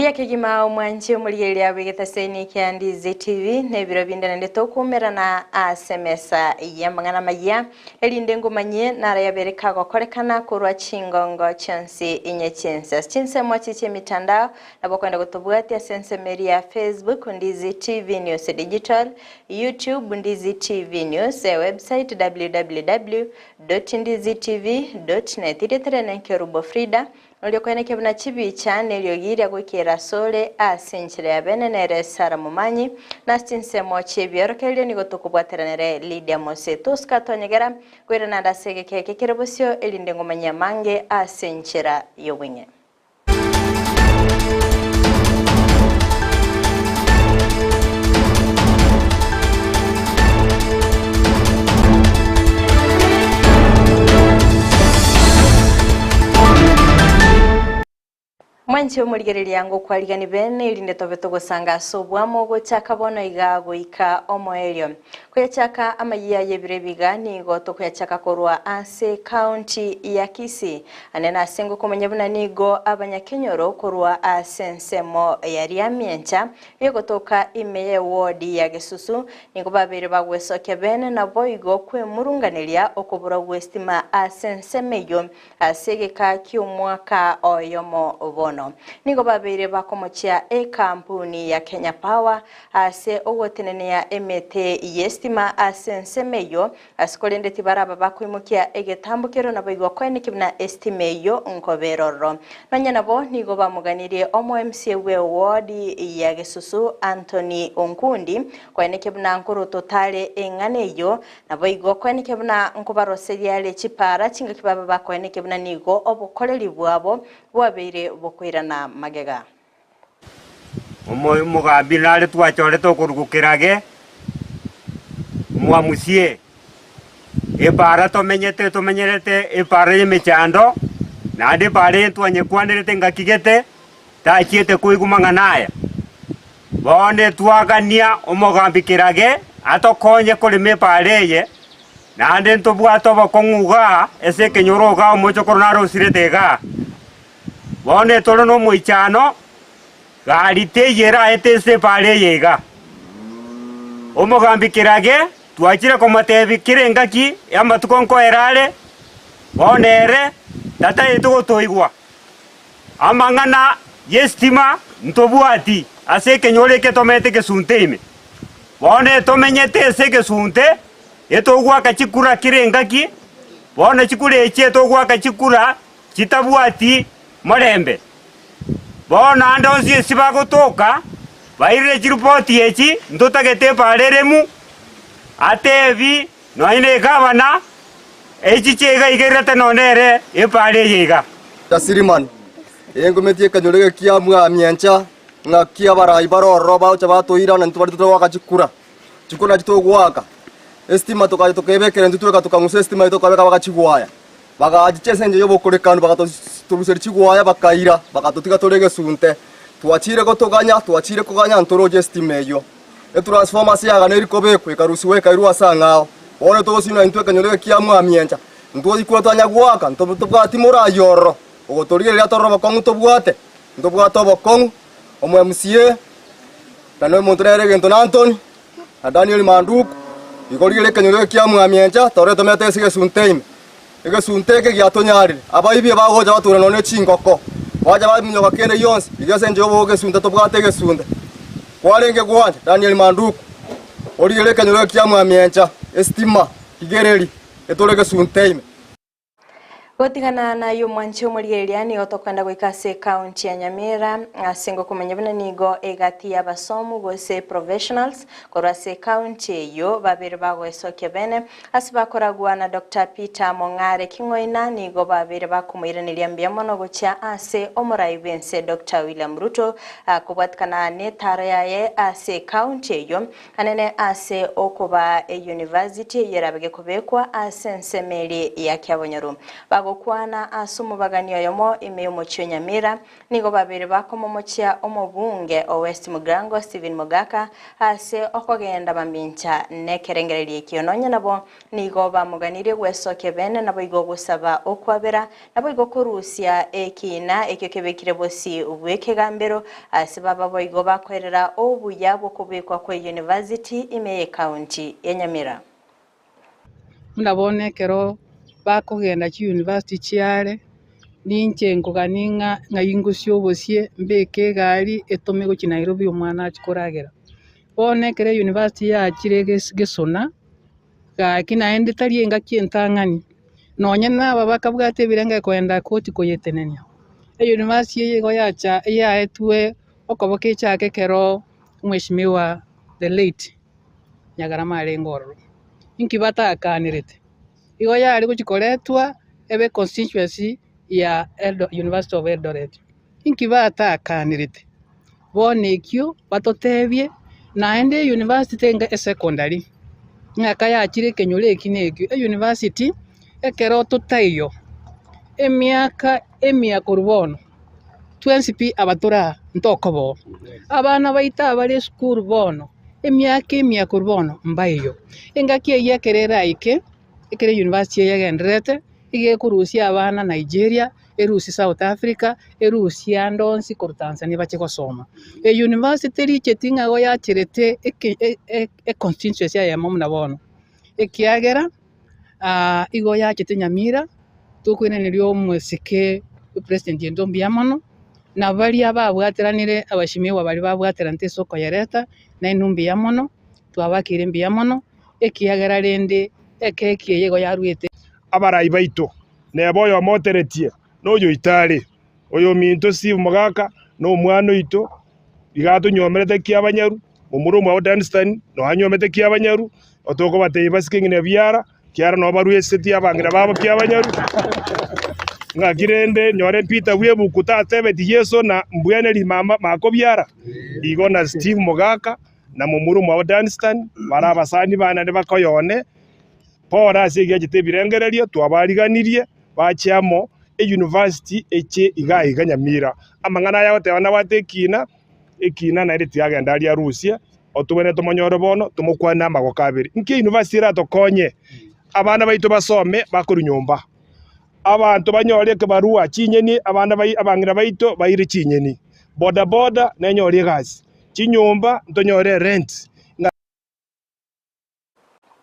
Mbuya kegima omwanchi omorigereria bw'egetaseni kia Ndizi TV na ebiro binde naende tokuumerana ase emesa y'amang'ana amayia, erinde ngomanyie narayabere kagokorekana korwa chingongo chionsi inye chi'ense. Ase chinsemo echi chi'emitandao nabo okoenda gotobwatia ase ensemo eria ya Facebook Ndizi TV News Digital, YouTube Ndizi TV News, ewebsite www dot ndizitv dot net. Erieta riane Nkerubo Frida, Noria okoenekia buna chibicha neriogi riria goikera asore ase enchera ya bene nere Sara Momanyi, na ase chinsemo chi'ebiorokererio nigo tokobwatera nere Lydia Mose. Tosika twanyegera koirana ande ase egeka eke kere bosio, erinde ngomanyie amange ase enchera y'obong'e. Mwanche omorigereria ngokwarigani bene erinde tobe togosanga ase obwamo gochaka bono iga goika omoerio. Koyachaka amayia y'ebiro ebiga nigo tokoyachaka korwa ase county ya Kisii. Ande nase ngokomanya buna nigo abanyakenyoro korwa ase ensemo ya Riamiencha Egotoka ime y'ewodi ya Gesusu, nigo babeire bagwesokia bene naboigo kwemurunganeria okobura gw'estima ase ensemo eyio ase egeka ki'omwaka oyomo bono. Nigo babeire bakomochia ekampuni ya Kenya Power ase ogotenenia emete y'estima ase ensemo eyio ase korende tibaraba bakoimokia egetambo keria naboigo koeneki buna estima eyio nkobera ororo. Nonya nabo nigo bamoganirie omo MCA bwe ward ya Gesusu Anthony Onkundi koenekia buna nkorototare eng'ana eyio naboigo koenekia buna nkobaroseria are chipara chingaki babe bakoenekia buna nigo obokoreri bwabo bwabeire bokoirana magega. Omogambi nare twachorete okorwa kerage, mwamusie epaara tomenyete tomenyerete epaara y'emechando, naende epaara eye twanyekwanerete engaki gete, tachiete koigwa mang'ana aya. Bono twagania omogambi kerage atokonye korema epaara eye, naende ntobwate obokong'u igaa ase ekenyoro igaa omochokoro nare osirete igaa. Bono etore nomoichano, gari teiyo eraete ase epaara eye iga. Omogambi Kirage twachire komotebia kera engaki y'amatuko nkoera are, bono ere tataete gotoigwa. Amang'ana y'esitima ntobwati ase ekenyoro eke tomenyete egesunte ime. Bono etomenyete ase egesunte, etogoaka chikura kera engaki, bono chikura echi etogoaka chikura chitabwati morembe. Bono ande onsi ase bagotoka, bairire chiripoti echi, ntotagete epaara eremu, atebi nonya na egavana, echiche iga iga erete nonya ere epaara eye iga. Tasirimani, engometie ekenyoro eke kia Mwamiencha, ng'aki abarai bare ororo bagocha batoira na intwe baria togoaka chikura, chikura nachi togoaka, estima tokacha tokebekera intwe tweka tokang'usa estima yaito tokabeka bagachigwaya. Bagachicha ase enchera y'obokorekanu, bagatoruseria chigwaya, bakaira, bagatotiga tore egesunte. Twachire gotoganya, twachire koganya ntoroche esitima eyio. Etransformer ase yaganeiri kobekwa, ekarusigwa ekairwa ase ang'ao. Bono togosinwa intwe ekenyoro eke kia Mwamiencha, ntwoikwe twanya goaka, ntobwati morai ororo, ogotorigereria torore obokong'u tobwate, ntobwate obokong'u, omo MCA, na omonto nere egento na Anthony, na Daniel Manduku, igo rigereria ekenyoro eke kia Mwamiencha, torore tomete ase egesunte ime. Egesunte eke giatonyarire, abaibi bagocha batura nonya ne chingoko, bacha baminyoka kende gionsi, igo ase enchera y'obobe egesunte tobwate egesunte. Kwarenge gwancha, Daniel Manduku, origererie ekenyoro eke kia Mwamiencha, esitima, rigereria, etore egesunte ime. Gotigana naye omwanche omorigereria nigo tokoenda goika ase ecounty ya Nyamira ase ngokomanya buna nigo egati y'abasomu gose professionals korwa ase ecounty eyio babere bagoesokia bene ase bakoragwa na Doctor Peter Mong'are King'oina nigo babere bakomoiraneria mbuya mono gochia ase omorai bwense Doctor William Ruto kobwatikana netaro yaye ase ecounty eyio Anene ase okobaa eyunivasiti eyio erabe gekobekwa ase ensemo eria ya Kiabonyoru. Bagokwana ase omobagani oyomo ime y'omochie o Nyamira, nigo babere bakomomochia omobunge o West Mugirango Stephen Mogaka ase okogenda mamincha nekerengererio ekio. Nonya nabo nigo bamoganirie gwesokia bene naboigo gosaba okwabera, naboigo korusia ekiina ekio kebekire bosio bw'ekegambero ase baba boigo bakoerera obuya bw'okobekwa kwe University ime y'ecounty ya Nyamira. Buna bono ekero bakogenda chiuniversity chiare, ninche nkogania ng'a ng'ai ngosie obosie, mbeke egari etome gochia Nairobi omwana achie koragera. Bono ekero euniversity yachire ges gesona, gaki naende tari engaki entang'ani, nonye na aba bakabwate ebirengo ekoenda koti koyetenenia. Euniversity eye igo yacha yaetwe okoboka echake ekero omweshimiwa the late. Nyagarama arenge ororo. Inki batakanerete? Igo yare gochia koretwa ebe constituency ya Eldo University of Eldoret. Inki batakanerete? Bono ekio batotebie, naende euniversity tenga esecondary, ng'aka yachire ekenyoro eki na ekio, euniversity ekero totaiyo, emiaka emiya korwa bono, twensi pi aba tore aa ntokoba oo. Abana baito abare esukuru bono, emiaka emiya korwa bono mbaiyo. Engaki eyio ekero eraike, ekero euniversity eye egendererete, iga ekorusia abana Nigeria, erusie South Africa, erusie ande onsi korwa Tanzania bache gosoma. Euniversity tericheti ng'a igo yacherete eke econstituency eyemo buna bono, ekiagera. Igo yachete Nyamira, tokoiraneria omosike president oito mbuya mono, na baria babwateranire abashimiwa baria babwateranete ase okoyereta, nainwe mbuya mono, twabakeire mbuya mono, ekiagera rende ekeki eye igo yaruete. Abarai baito, neba oyomo oteretie, na oyoito are, oyominto Steve Mogaka, na omwana oito, iga atonyomerete kiabanyaru, momura omwabo Dunstan, nonya anyomete kiabanyaru, otokobatebia basike ng'ina biara, kiara nabo baruesetie abang'ina babo kiabanyaru. Ng'aki rende nyore Peter bw'ebuku tatebeti Yeso na mbweneri mama makobiara, igo na Steve Mogaka, na momura omwabo Dunstan, bare abasani bane naende bakoyone, Pore ase egiachete ebirengererio twabariganirie bache amo euniversity eche iga iga Nyamira. Amang'ana aya agoteba nabwate ekina, ekina naende tiagenda aria arusie, otobwenerete tomonyore bono tomokwane amagoko abere. Inki euniversity eratokonye? Abana baito basome bakorwa nyomba, abanto banyore ekebarua chinyeni abana bai abang'ina baito baire chinyeni, bodaboda nenyore egasi, chinyomba ntonyore erent.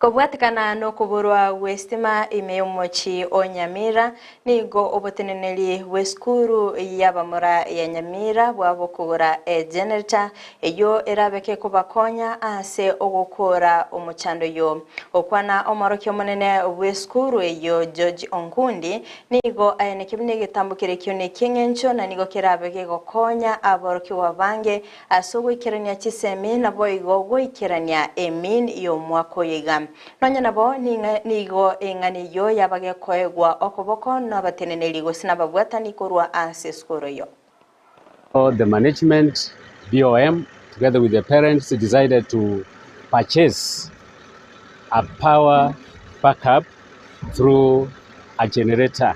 Kobwatekana nokoborwa gw'esitima ime y'omochie o Nyamira, nigo oboteneneri bw'esukuru y'abamura ya Nyamira bwabokogora egenerator eyio erabeke kobakonya ase ogokora omochando oyio. Gokwana omorokia omonene bw'esukuru eyio George Onkundi nigo ayaneke buna egetambo keria ekio nekieng'encho na nigo kerabe gegokonya aborokigwa bange Ase ogoikerania chisemi naboigo goikerania emin y'omwaka oyo iga. Nonya nabo nigo eng'ana eyio yaba gekoegwa okoboko nabateneneri gose nababwatani korwa ase esukuru eyio. The management, BOM, together with the parents decided to purchase a power backup through a generator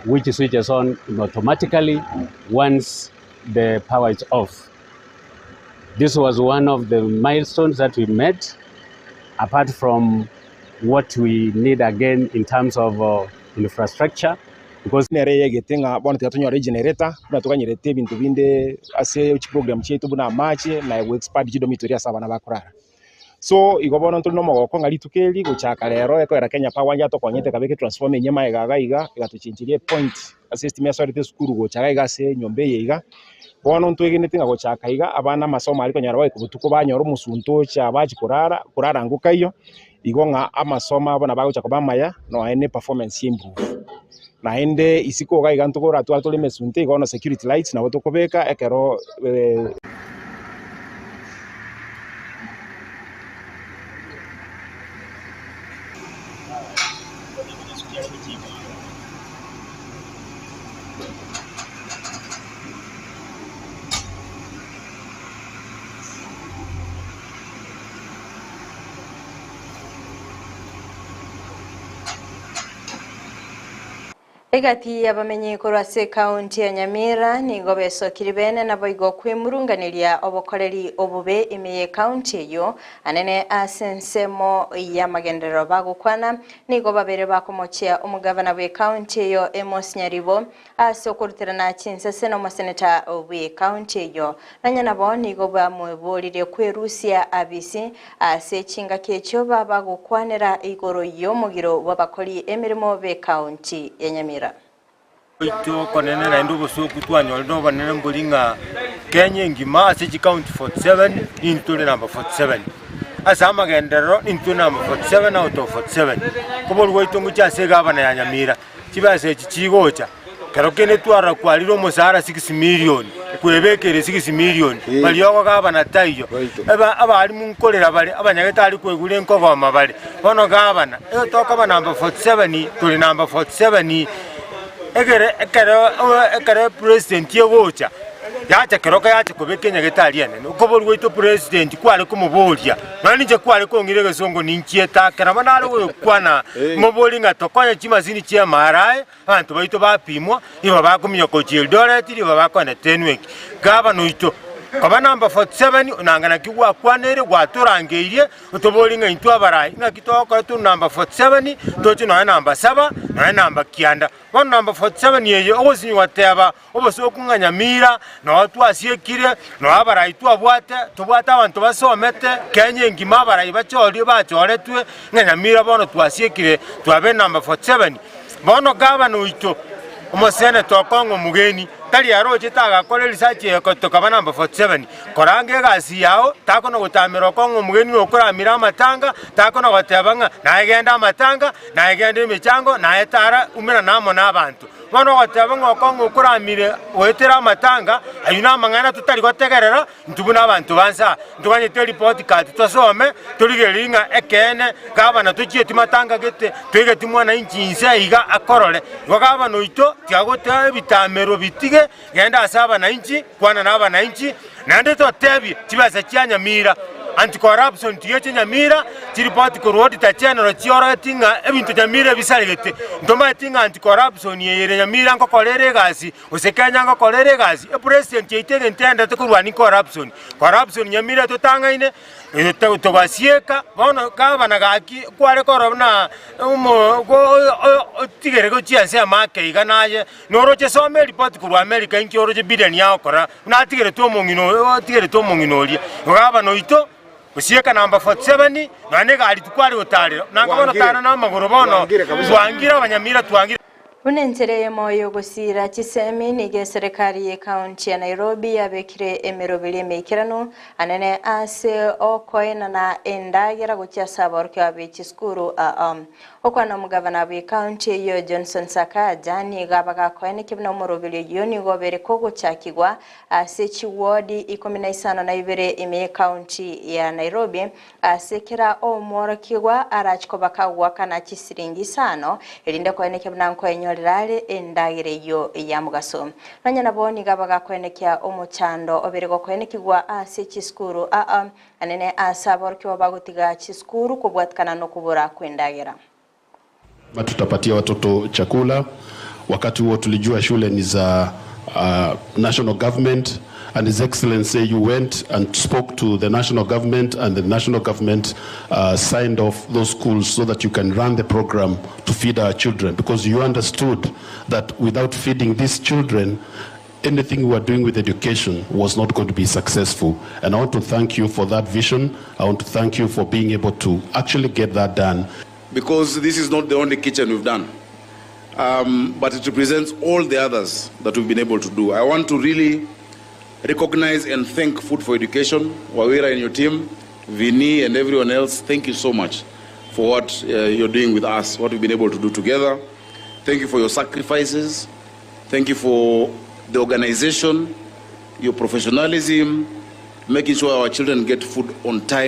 which switches on automatically once the power is off. This was one of the milestones that we met, apart from what we need again in terms of uh, infrastructure because Nere eyegete ng'a bono tiga tonyore egenerator buna toganyerete ebinto binde ase chiprogram chiaito buna amache na goexpand chidomitory ase abana bakorara. So igo bono ntore na omogoko ng'a rituko eri gochaka rero ekoera Kenya Power yatokonyete ekabeka etransformer enyia magega iga iga egatochencheria epoint ase estima esorete esukuru gocha iga iga ase enyomba eye iga. Bono ntwegenete ng'a gochaka iga abana amasomo aria konyora bagoika botuko banyora omosunte ocha bachia korara korara ngokaiyo, igo ng'a amasomo abo nabo agocha koba amaya nonya na eperformance ya improve. Naende isiko iga iga ntokoratware tore emesunte igo bono security lights nabo tokobeka ekero. Egati y'abamenyi korwa ase ekaunti ya Nyamira nigo besokiri bene naboigo kwemurunganeria obokoreri obobe ime y'ekaunti eyio anene ase ensemo y'amagenderero bagokwana nigo babere bakomochia omogavana bw'ekaunti eyio Amos Nyaribo ase okoruterana chinsese n'omoseneta bw'ekaunti eyio. Nonya nabo nigo bamweboririe kwerusia abisi Ase chingaki echio babagokwanera igoro y'omogiro bw'abakori emeremo b'ekaunti ya Nyamira. Oito okonene naende obosoku twanyorire obonene mbori ng'a Kenya engima ase chikaunti 47 nintwe tore namba 47. Ase amagenderero nintwe namba 47 out of 47. Koborwa gwaito ngochia ase egavana ya Nyamira, chibesa echi chigocha. Kero kende twarora kwarire omosara 6 million, kwebekere 6 million, baria ogogabana taiyo. Aba abalimu nkorera bare, abanyagetari kwaigure nkogoma bare. Bono gabana, ege tokoba number 47, tore number 47, egere ekero ekero epresident egocha, yacha keroka yacha kobeka enyagetari enene. Okoborwa gwaito president kware komoboria, Nonya ninche kware kong'ira egesongo ninchiete ake, nabo nare gokwana mobori ng'a tokonye chimasini chi'emara aye, Abanto baito bapimwa, nigo bakominyoka gochia Eldoret, nigo bakoenda Tenwek. Gavana oito, koba number 47, onanga naki gwakwaneire, gwatorangeirie, otoborie ng'a intwe abarai, ng'aki togokora tore number 47, toche nonya namba saba, nonya namba kianda. Bono number 47 eye, ogosinywa goteba obosoku ng'a Nyamira, noo twasiekire, noo abarai twabwate, tobwate abanto basomete, Kenya engima abarai bachorie bachoretwe, ng'a Nyamira bono twasiekire, twabeire number 47. Bono gavana oito, omoseneta okong'a omogeni, tari arochete agakora erisachi eye tokaba namba 47. Koranga egasi yao, takona gotamera okong'a omogeni na okoramera amatanga, takona goteba ng'a naye genda amatanga, naye genda emechango, naye tara umerana amo nabanto. Bono ogoteba ng'a okong'a okoramire goetera amatanga, ayio namang'ana totari gotegerera, Intwe buna abanto ba nse aa, ntoganyete eripoti kati tosome, torigererie ng'a ekeene gavana tochieti matanga gete, toigeti mwananchi inse iga akorore. Igo gavana oito tiagotoa ebitamero bitige, genda ase abananchi, kwana na abananchi, naende totebie chibesa chia Nyamira, anti corruption tigeche Nyamira, chiripoti korwa Auditor General chiorogeti ng'a ebinto Nyamira ebisaregete. Ntomaeti ng'a anti corruption eye ere Nyamira nkokora ere egasi. Gose Kenya ngokora ere egasi, epresident yaito egento eendete korwania corruption. Corruption nyamira totang'aine, togasieka, bono gavana gaki kware korora buna omo otigere gochia ensemo ake iga naye, noroche soma eripoti korwa America inki oroche Biden agokora, buna atigerete omong'ina oyo otigerete omong'ina oria. Igo gavana oito, gosieka number 47, nonya na egari tikware gotarera, nanga bono tara na amagoro bono, twangire abanyamira twangire. Buna enchera eyemo y'ogosiira chisemi, nigo eserekari y'ecounty ya Nairobi yabekire emeroberi emeikeranu anene ase okoenana endagera gochia ase aborokigwa be chisukuru aa. Okwana omogavana bw'ecounty eyio Johnson Sakaja nigo abagakoenekia buna omoroberi oyio nigo obere kogochakigwa ase chiwodi ikomi na isano na ibere ime y'ecounty ya Nairobi Ase kera omworokigwa arache koba kagoakana chisiringi isano, erinde koenekia buna nkoenyorera are endagera eyio ya mogaso. Nonya nabo nigo abagakoenekia omochando obere gokoenekigwa ase chisukuru aa anene ase aborokigwa bagotiga chisukuru kobwatikana nokobora kw'endagera. Tutapatia watoto chakula. Wakati huo tulijua shule ni za uh, national government and His Excellency you went and spoke to the national government and the national government uh, signed off those schools so that you can run the program to feed our children because you understood that without feeding these children anything we were doing with education was not going to be successful. And I want to thank you for that vision. I want to thank you for being able to actually get that done. Because this is not the only kitchen we've done, um, but it represents all the others that we've been able to do. I want to really recognize and thank Food for Education, Wawira and your team, Vini and everyone else. Thank you so much for what uh, you're doing with us, what we've been able to do together. Thank you for your sacrifices. Thank you for the organization, your professionalism, making sure our children get food on time.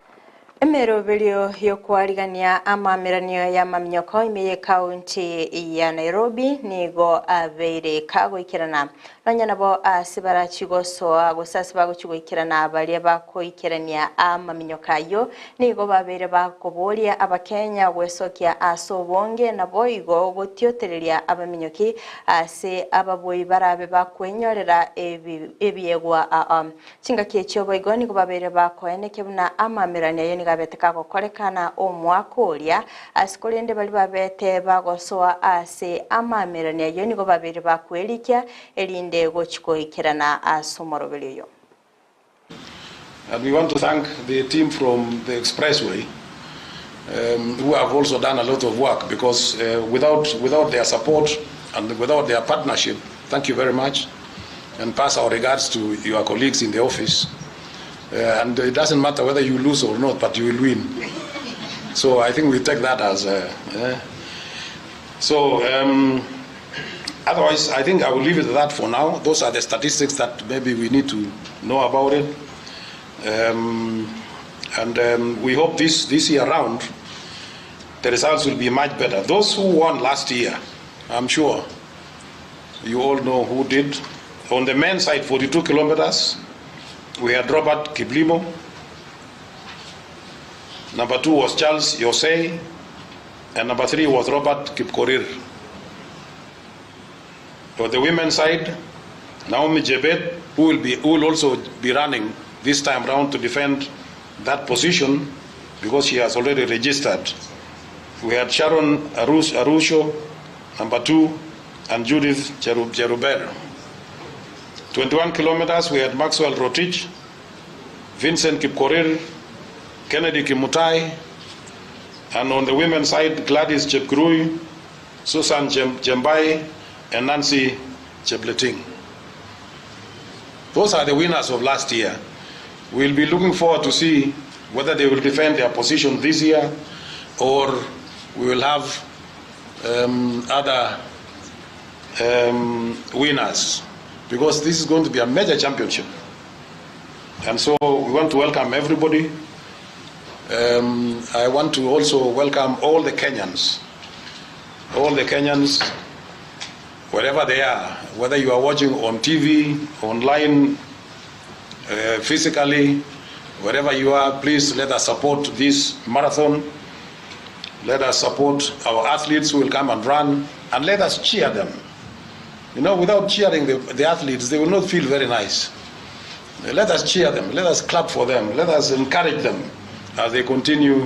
Emeroberio y'okwarigania amaamiranio y'amaminyoko ime y'ekaunti ya Nairobi nigo abeire kagoikerana. Nonya nabo ase barachi gosoa gose ase bagochi goikerana baria bakoikerania amaminyoko ayio nigo babeire bakoboria Abakenya gwesokia ase obonge naboigo gotiotereria abaminyoki ase ababui barabe bakwenyorera ebiegwa aa. Chingaki echio boigo nigo babeire bakoenekia buna amamerani ayio nigo abete kagokorekana omwaka oria, ase korende baria babete bagosoa ase amamerani ayio nigo babeire bakwerikia, erinde gochia goikerana ase omoroberio oyo. And we want to thank the team from the expressway who have also done a lot of work because without, without their support and without their partnership, thank you very much and pass our regards to your colleagues in the office. And it doesn't matter whether you lose or not, but you will win. So I think we take that as a, so otherwise, I think I will leave it at that for now. Those are the statistics that maybe we need to know about it. And we hope this, this year round, the results will be much better. Those who won last year, I'm sure you all know who did. On the men's side, 42 kilometers, we had Robert Kiplimo. Number two was Charles Yosei. And number three was Robert Kipkorir. For the women's side, Naomi Jebet, who will, be, who will also be running this time round to defend that position because she has already registered. We had Sharon Arus- Arusho, number two, and Judith Cherub- Cheruber. 21 kilometers, we had Maxwell Rotich, Vincent Kipkorir, Kennedy Kimutai, and on the women's side, Gladys Chepkurui, Susan Jem- Jembai, and Nancy Chepleting. Those are the winners of last year. We'll be looking forward to see whether they will defend their position this year or we will have other winners because this is going to be a major championship. And so we want to welcome everybody. I want to also welcome all the Kenyans, all the Kenyans, wherever they are, whether you are watching on TV, online, physically, wherever you are, please let us support this marathon. Let us support our athletes who will come and run, and let us cheer them. You know, without cheering the, the athletes, they will not feel very nice. Let us cheer them, let us clap for them, let us encourage them as they continue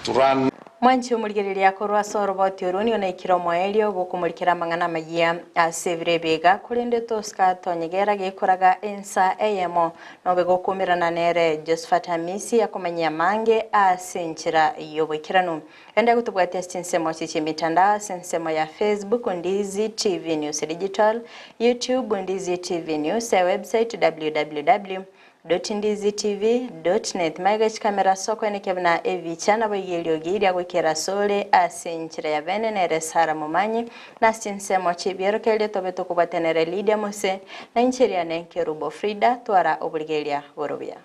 to run. Mwanche omorigereria korwa ase oroboti oro nigo naikire omoerio gokomorikera amang'ana amayia ase ebiro ebiga korende tosika tonyegera gekoraga ensa eyemo nobe gokumerana nere Josephat Hamisi akomanyia amange ase enchera y'oboikeranu. Ende gotobwatia ase chinsemo echi chi'emitandao ase ensemo ya Facebook Ndizi TV News Digital, YouTube Ndizi TV News, ewebsite www dot ndizi tv dot net. Magega chikamera ase okoenekia buna ebicha naboigo eriogi ria goikera asore ase enchera ya bene nere Sarah Momanyi, na ase chinsemo chi'ebiorokererio tobe tokobwatanera Lydia Mose, na inche riane Kerubo Frida, twara oborigereria bore obuya.